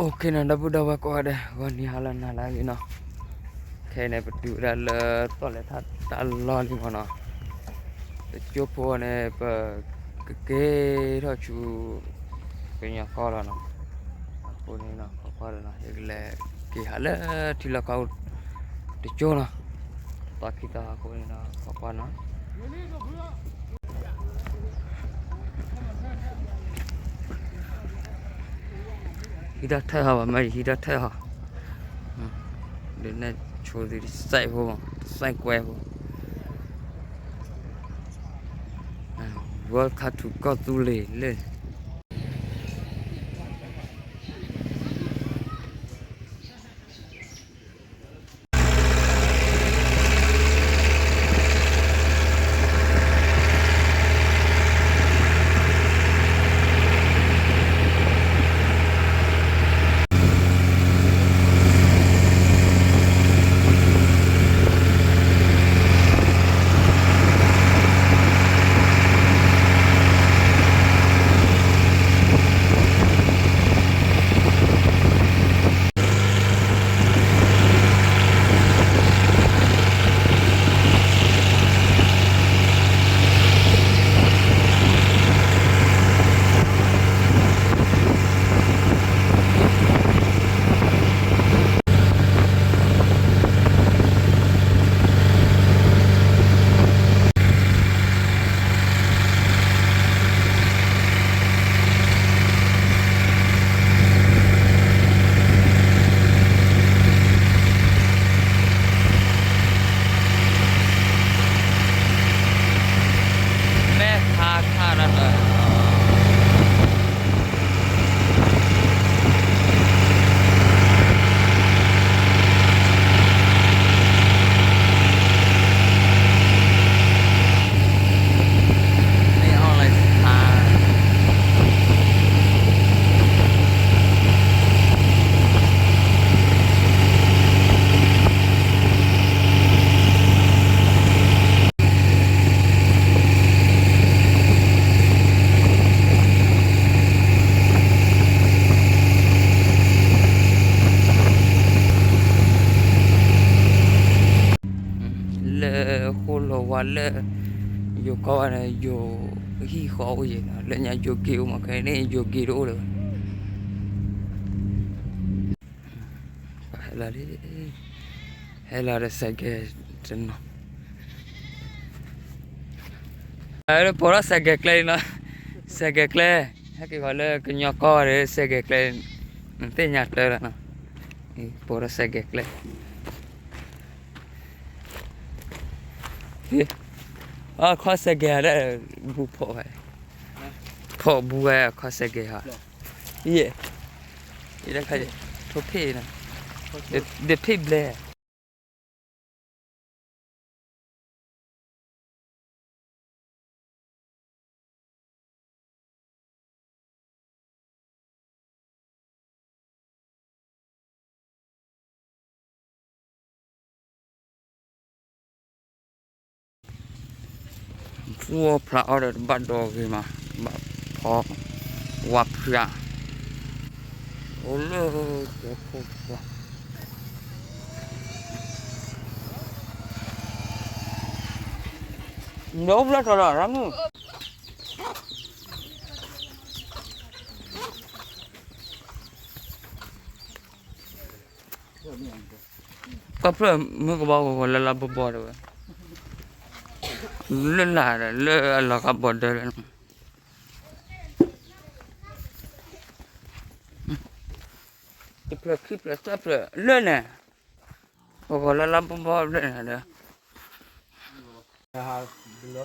OK နီၤ ဒီပုၢ်ဒီဝဲၢ်ကိးဂၤဒဲး ဂီၤနံၤဟါလၢနၤလၢအဂ့ၤနီၤ, ခဲအံၤန့ၣ် ပတုၤဝဲဒၣ်လၢသီၣ်လဲၤထီၣ်တၢ်လီၢ်လံမ့ၢ်နီၤ, တကၠိဖိန့ၣ် ပကက့ၤထီၣ်ဆူ ကညီကီၢ်လီၤနီၤ, အဃိန့ၣ်နီၤ ခီခီဒီးနီၤ ယကလဲၤက့ၤဟးလၢထံလီၢ်ကီၢ် တကၠိနီၤ, သီခံသီအဃိန့ၣ်နီၤ ခီခီနီၤ ဟံးတၢ်ထၢၣ်ဟီဘၣ် မ့ၢ်ယဟံးတၢ်ထၢၣ်ဟီ, ဒ်န့ၣ်ဆိသံတစဲးဖိမး တစဲးကွဲးဖိ, Welcome to ကီၢ်သူလ့ၤလၢ မ့ၢ်ဟါခါဒီး လၢဃိလီၤဝါလၢ ယိၤကီၢ်ဝဲန့ၣ် ယိၤဟံၣ်ဃီအိၣ်ယဲၢ်နီၤ, လၢညါယိၤက့အိၣ်မး, ခဲအံၤန့ၣ် ယိၤက့တအိၣ်လၢၤဘၣ်. ဟဲလီၤလံ, ဟဲလီၤဒီးစဲးကဲးတနီၤ, ပိာ်ထီၣ်စဲးကဲးကျဲလံနီၤ, စဲးကဲးကျဲ, ဟဲက့ၤဃီၤလၢကညီကီၢ်ဒီး စဲးကဲးကျဲ, နသ့ၣ်ညါကျဲလီၤနီၤ, ပိာ်ထီၣ်စဲးကဲးကျဲ အခီၣ်စဲးကဲးဒီး ဘူးဖီၣ်ဝဲ, ဖီၣ်ဘူးဝဲအခီၣ်စဲးကဲးဟီ, ယဲ, ယဲတခါ, ထိၣ်ဖ့ၣ်နီၤ, ဒ့ဖ့ၣ်ဘျဲၣ် ဖှီဖျါအီၤဒီးတဘၣ်ဒီဂ့ၤမး, ဘၣ်ဖီ, ဝါဖှါ, အိၣ်လၢ, နအိၣ်ဖျဲၣ်ထီၣ်လီၤ ရမုၢ် ကီၢ်ဖျၢၣ်မုၢ်ကဘီဂီၤဂီၤလၢလၢဘီဘီတဲဝဲ, လၢလၢ်ဒီး လၢအလီၤဂာ်ဘီဒၢလၢ, တဖျၢၣ်ခံဖျၢၣ်သၢဖျၢၣ်လၢန့ၣ်, ဂီၤဂီၤလၢလၢဘီဘီလၢန့ၣ်ဒီး ကီၢ်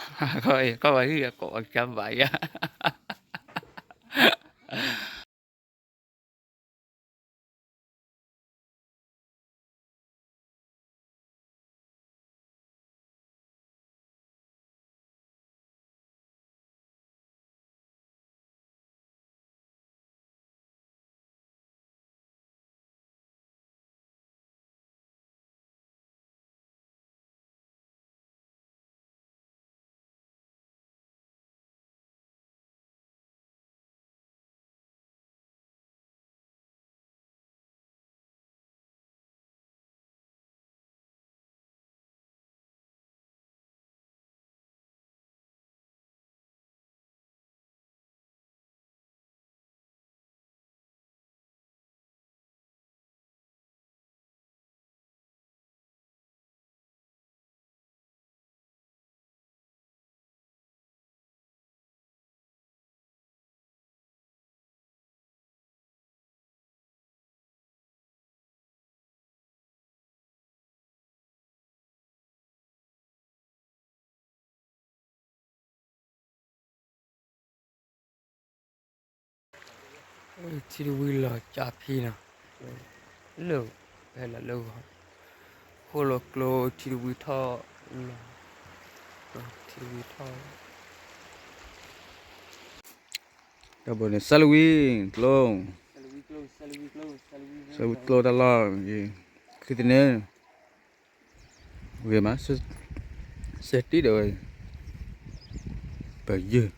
ဝဲဟံၣ်ကီးဝဲကဘၣ်ယါ ထံတဝံလီၤကၢ်ဖံနီၤ, လၢ ဖဲလီၤလၢဂီၤ, ဃိၣ်လီၤကျိထံတဝံထီၣ်လီၤ, ထံတဝံထီၣ်, တၢ်ဘိန့ၣ် စဲလဝံကျိ, စဲလဝံကျိတၢ်လီၢ်, ဃုသန့ၣ်, ဂ့ၤမး, စဲတံၢ်ဒီးဝဲ, ပယုၢ်